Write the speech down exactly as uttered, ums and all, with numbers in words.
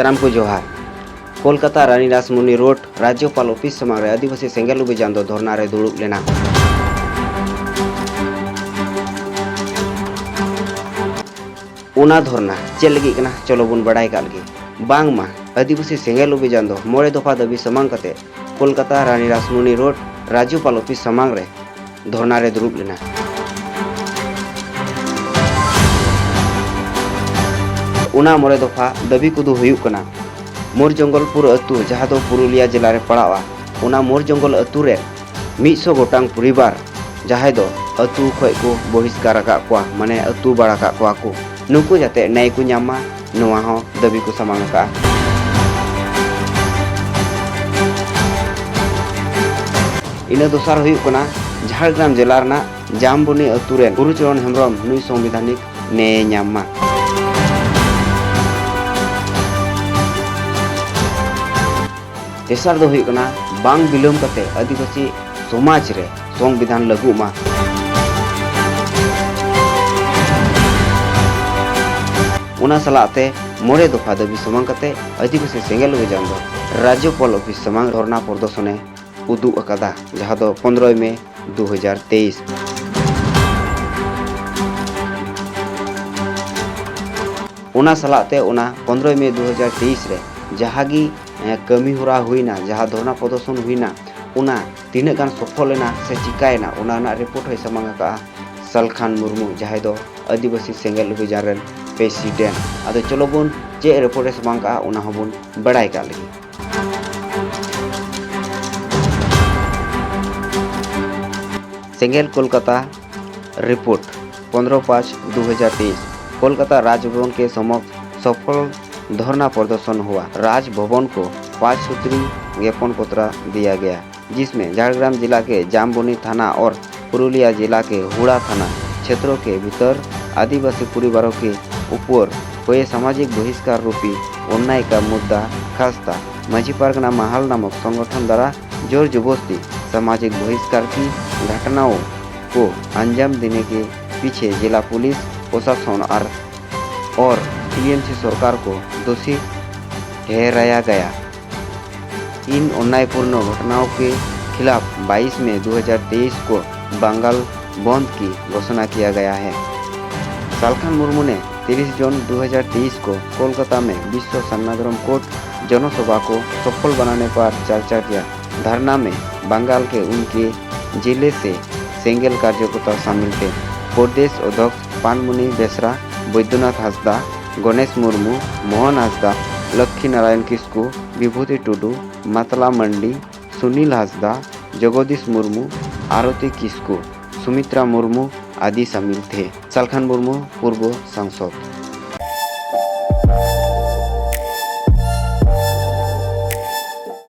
ᱥᱟᱱᱟᱢ ᱠᱚ ᱡᱚᱦᱟᱨ᱾ ᱠᱳᱞᱠᱟᱛᱟ ᱨᱟᱱᱤ ᱨᱟᱥᱢᱩᱱᱤ ᱨᱳᱰ ᱨᱟᱡᱽᱡᱚᱯᱟᱞ ᱚᱯᱷᱤᱥ ᱥᱟᱢᱟᱝ ᱨᱮ ᱟᱹᱫᱤᱵᱟᱹᱥᱤ ᱥᱮᱸᱜᱮᱞ ᱚᱵᱷᱤᱡᱟᱱ ᱫᱚ ᱫᱷᱚᱨᱱᱟ ᱨᱮ ᱫᱩᱲᱩᱵ ᱞᱮᱱᱟ᱾ ᱚᱱᱟ ᱫᱷᱚᱨᱱᱟ ᱪᱮᱫ ᱞᱟᱹᱜᱤᱫ ᱠᱟᱱᱟ, ᱪᱚᱞᱚ ᱵᱚᱱ ᱵᱟᱰᱟᱭ ᱠᱟᱜ ᱞᱮᱜᱮ᱾ ᱵᱟᱝᱢᱟ ᱟᱹᱫᱤᱵᱟᱹᱥᱤ ᱥᱮᱸᱜᱮᱞ ᱚᱵᱷᱤᱡᱟᱱ ᱫᱚ ᱢᱚᱬᱮ ᱫᱚᱯᱷᱟ ᱫᱟᱹᱵᱤ ᱥᱟᱢᱟᱝ ᱠᱟᱛᱮ ᱠᱳᱞᱠᱟᱛᱟ ᱨᱟᱱᱤ ᱨᱟᱥᱢᱩᱱᱤ ᱨᱳᱰ ᱨᱟᱡᱽᱡᱚᱯᱟᱞ ᱚᱯᱷᱤᱥ ᱥᱟᱢᱟᱝ ᱨᱮ ᱫᱷᱚᱨᱱᱟ ᱨᱮ ᱫᱩᱲᱩᱵ ᱞᱮᱱᱟ᱾ ᱚᱱᱟ ᱢᱚᱬᱮ ᱫᱚᱯᱷᱟ ᱫᱟᱹᱵᱤ ᱠᱚᱫᱚ ᱦᱩᱭᱩᱜ ᱠᱟᱱᱟ, ᱢᱳᱨ ᱡᱚᱝᱜᱚᱞᱯᱩᱨ ᱟᱹᱛᱩ, ᱡᱟᱦᱟᱸ ᱫᱚ ᱯᱩᱨᱩᱞᱤᱭᱟ ᱡᱮᱞᱟ ᱨᱮ ᱯᱟᱲᱟᱜᱼᱟ, ᱚᱱᱟ ᱢᱳᱨ ᱡᱚᱝᱜᱚᱞ ᱟᱹᱛᱩ ᱨᱮ ᱢᱤᱫ ᱥᱚ ᱜᱚᱴᱟᱝ ᱯᱚᱨᱤᱵᱟᱨ, ᱡᱟᱦᱟᱸᱭ ᱫᱚ ᱟᱹᱛᱩ ᱠᱷᱚᱱ ᱠᱚ ᱵᱚᱦᱤᱥᱠᱟᱨ ᱟᱠᱟᱫ ᱠᱚᱣᱟ, ᱢᱟᱱᱮ ᱟᱹᱛᱩ ᱵᱟᱲᱟ ᱠᱟᱜ ᱠᱚᱣᱟ ᱠᱚ, ᱱᱩᱠᱩ ᱡᱟᱛᱮ ᱱᱮᱭ ᱠᱚ ᱧᱟᱢ ᱢᱟ, ᱱᱚᱣᱟ ᱦᱚᱸ ᱫᱟᱹᱵᱤ ᱠᱚ ᱥᱟᱢᱟᱝ ᱟᱠᱟᱫᱼᱟ᱾ ᱤᱱᱟᱹ ᱫᱚᱥᱟᱨ ᱦᱩᱭᱩᱜ ᱠᱟᱱᱟ, ᱡᱷᱟᱲᱜᱨᱟᱢ ᱡᱮᱞᱟ ᱨᱮᱱᱟᱜ ᱡᱟᱢᱵᱚᱱᱤ ᱟᱹᱛᱩ ᱨᱮᱱ ᱜᱩᱨᱩᱪᱚᱨᱚᱱ ᱦᱮᱢᱵᱨᱚᱢ ᱱᱩᱭ ᱥᱚᱝᱵᱤᱫᱷᱟᱱᱤᱠ ᱱᱮᱭ ᱧᱟᱢ ᱢᱟ᱾ ᱛᱮᱥᱟᱨ ᱫᱚ ᱦᱩᱭᱩᱜ ᱠᱟᱱᱟ, ᱵᱟᱝ ᱵᱤᱞᱚᱢ ᱠᱟᱛᱮ ᱟᱹᱫᱤᱵᱟᱹᱥᱤ ᱥᱚᱢᱟᱡᱽ ᱨᱮ ᱥᱚᱝᱵᱤᱫᱷᱟᱱ ᱞᱟᱹᱜᱩᱜ ᱢᱟ᱾ ᱚᱱᱟ ᱥᱟᱞᱟᱜ ᱛᱮ ᱢᱚᱬᱮ ᱫᱚᱯᱷᱟ ᱫᱟᱹᱵᱤ ᱥᱟᱢᱟᱝ ᱠᱟᱛᱮ ᱟᱹᱫᱤᱵᱟᱹᱥᱤ ᱥᱮᱸᱜᱮᱞ ᱚᱵᱷᱤᱡᱟᱱ ᱫᱚ ᱨᱟᱡᱽᱡᱚᱯᱟᱞ ᱚᱯᱷᱤᱥ ᱥᱟᱢᱟᱝ ᱫᱷᱚᱨᱱᱟ ᱯᱨᱚᱫᱚᱨᱥᱚᱱᱮ ᱩᱫᱩᱜ ᱟᱠᱟᱫᱟ, ᱡᱟᱦᱟᱸ ᱫᱚ ᱯᱚᱱᱨᱚᱭ ᱢᱮ ᱫᱩ ᱦᱟᱡᱟᱨ ᱛᱮᱭᱤᱥ᱾ ᱚᱱᱟ ᱥᱟᱞᱟᱜ ᱛᱮ ᱚᱱᱟ ᱯᱚᱱᱨᱚᱭ ᱢᱮ ᱫᱩ ᱦᱟᱡᱟᱨ ᱛᱮᱭᱤᱥ ᱨᱮ ᱡᱟᱦᱟᱸ ᱜᱮ, ᱮ, ᱠᱟᱹᱢᱤ ᱦᱚᱨᱟ ᱦᱩᱭᱱᱟ, ᱡᱟᱦᱟᱸ ᱫᱷᱚᱨᱱᱟ ᱯᱨᱚᱫᱚᱨᱥᱚᱱ ᱦᱩᱭᱱᱟ, ᱚᱱᱟ ᱛᱤᱱᱟᱹᱜ ᱜᱟᱱ ᱥᱚᱯᱷᱚᱞ ᱮᱱᱟ ᱥᱮ ᱪᱤᱠᱟᱭᱮᱱᱟ, ᱚᱱᱟ ᱨᱮᱱᱟᱜ ᱨᱤᱯᱳᱨᱴ ᱦᱚᱸᱭ ᱥᱟᱢᱟᱝ ᱟᱠᱟᱫᱼᱟ ᱥᱟᱞᱠᱷᱟᱱ ᱢᱩᱨᱢᱩ, ᱡᱟᱦᱟᱸᱭ ᱫᱚ ᱟᱹᱫᱤᱵᱟᱹᱥᱤ ᱥᱮᱸᱜᱮᱞ ᱚᱵᱷᱤᱡᱟᱱ ᱨᱮᱱ ᱯᱨᱮᱥᱤᱰᱮᱱᱴ᱾ ᱟᱫᱚ ᱪᱚᱞᱚ ᱵᱚᱱ ᱪᱮᱫ ᱨᱤᱯᱳᱨᱴ ᱮ ᱥᱟᱢᱟᱝ ᱠᱟᱜᱼᱟ, ᱚᱱᱟ ᱦᱚᱸᱵᱚᱱ ᱵᱟᱲᱟᱭ ᱠᱟᱜ ᱞᱮᱜᱮ᱾ ᱥᱮᱸᱜᱮᱞ ᱠᱳᱞᱠᱟᱛᱟ ᱨᱤᱯᱳᱨᱴ, ᱯᱚᱱᱨᱚ ᱯᱟᱸᱪ ᱫᱩ ᱦᱟᱡᱟᱨ ᱛᱮᱭᱤᱥ, ᱠᱳᱞᱠᱟᱛᱟ ᱨᱟᱡᱽ ᱵᱷᱚᱵᱚᱱ ᱠᱮ ᱥᱚᱢᱚᱠᱥ ᱥᱚᱯᱷᱚᱞ ᱫᱷᱚᱨᱱᱟ ᱯᱨᱚᱫᱚᱨᱥᱚᱱ ᱦᱩᱣᱟ। राज भवन को पाँच सूत्री ज्ञापन पत्र दिया गया, जिसमें झारग्राम जिला के जामबनी थाना और पुरुलिया जिला के हुड़ा थाना क्षेत्रों के भीतर आदिवासी परिवारों के ऊपर हुए सामाजिक बहिष्कार रूपी अन्याय का मुद्दा खास था। मांझी परगना महल नामक संगठन द्वारा जोर जबरदस्ती सामाजिक बहिष्कार की घटनाओं को अंजाम देने के पीछे जिला पुलिस प्रशासन और, और टीएमसी सरकार को दोषी ठहराया गया। इन अन्यायपूर्ण घटनाओं के खिलाफ बाईस मई दो हज़ार तेईस को बंगाल बंद की घोषणा किया गया है। सालखान मुर्मू ने तीस जून दो हज़ार तेईस को कोलकाता में विश्व सन्नाद्रम कोर्ट जनसभा को सफल बनाने पर चर्चा किया। धरना में बंगाल के उनके जिले से सेंगेल कार्यकर्ता शामिल थे। प्रदेश अध्यक्ष पानमुनि बेसरा, बैद्यनाथ हांसदा, गणेश मुर्मू, मोहन हांसदा, लक्ष्मी नारायण किस्कू, विभूति टुडू, मतला मंडी, सुनील हांसदा, जगदीश मुर्मू, आरती किस्कू, सुमित्रा मुर्मू आदि शामिल थे। सालखान मुर्मू पूर्व सांसद।